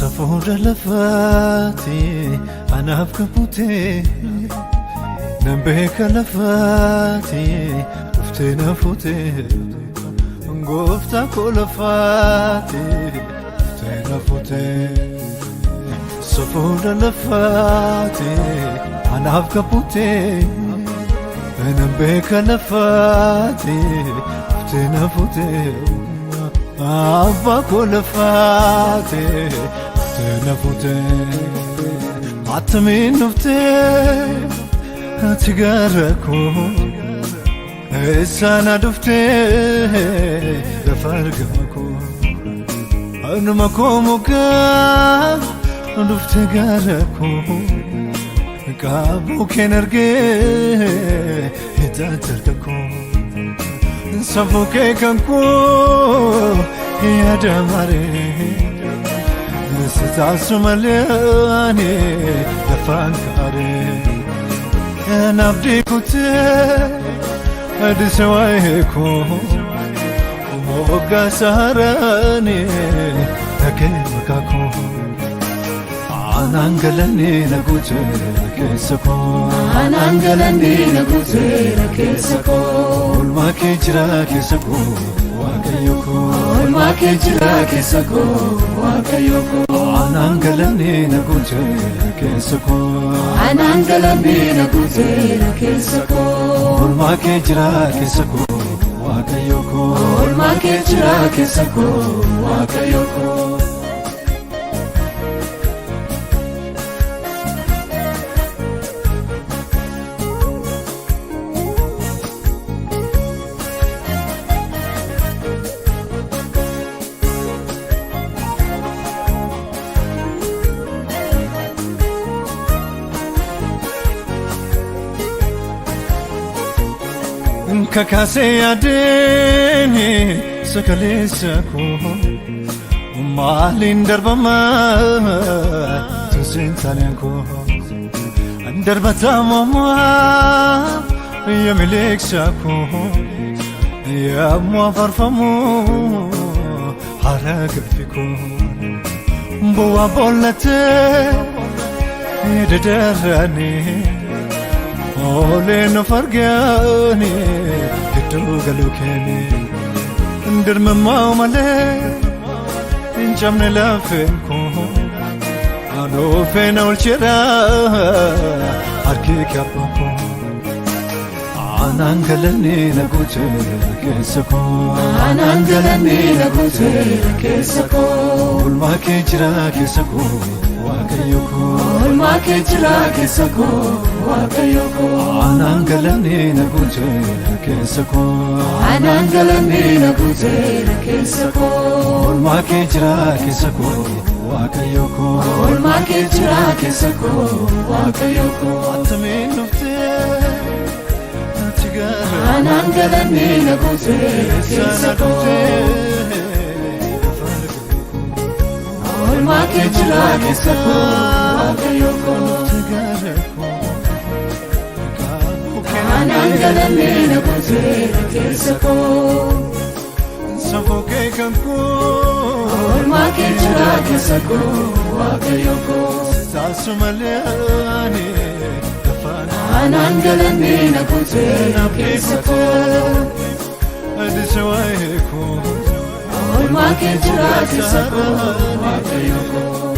Safuura lafaati anaaf kabutee nan beeka lafaati dhuftee na fuutee gooftaa koo lafaati dhuftee na fuutee. Safuura lafaati anaaf kabutee nan beeka lafaati dhuftee na fuutee abbaa koo lafaati dhuftee na fuutee. Attamiin dhuftee ati gara koo, eessaan dhuftee lafa argama koo, anuma koo mukaa dhuftee gara koo, qaabuu keen argee hidhaa harka koo, safuu kee kan koo yaada maree si taasu malee ani lafaan kaaree nabdii kutee adise waa'ee koo moggaa saaraani dhagee maqaa koo. Anaan galannee na guuteera keessa koo. Anaan galannee na guuteera keessa koo. Oolmaa kee jira keessa koo, Waaqayyo koo. Oolmaa kee jira keessa koo, Waaqayyo koo. Anaan galannee na guuteera keessa koo. Anaan galannee na guuteera keessa koo. Oolmaa kee jira keessa koo, Waaqayyo koo. Oolmaa kee jira keessa koo, Waaqayyo koo. Kakaasee yaadeen sakaleessa koo maaliin darbama tusiin taaneen koo darbatamamaa yamileeksa koo yaamuu afarfamu haara galfi koo bu'aa boollatee dadaranii ooleen of argaanii gidduu galuu keeni dirmammaa malee hin cabne lafeen koo anuufeen olcheera harki kabbaa koo. Anaan galannee na guuteera keessa koo. Anaan galannee na guuteera keessa koo. Oolmaa kee jira keessa koo, Waaqayyo koo. Oolmaa kee jira keessa koo, Waaqayyo koo. Anaan galannee na guuteera keessa koo. Anaan galannee na guuteera keessa koo. Oolmaa kee jira keessa koo, Waaqayyo koo. Oolmaa kee jira keessa koo, Waaqayyo koo. Attamiin dhuftee ati gara Anaan galannee na guuteera keessa koo. Oolmaa kee jira keessa koo, Waaqayyo koo. Anaan galannee na guuteera keessa koo. Safuu kee kan koo. Oolmaa kee jira keessa koo, Waaqayyo koo. Taasu malee ani lafaan Anaan galannee na guuteera keessa koo. adise waa'ee koo. Oolmaa kee jira keessa koo, Waaqayyo koo.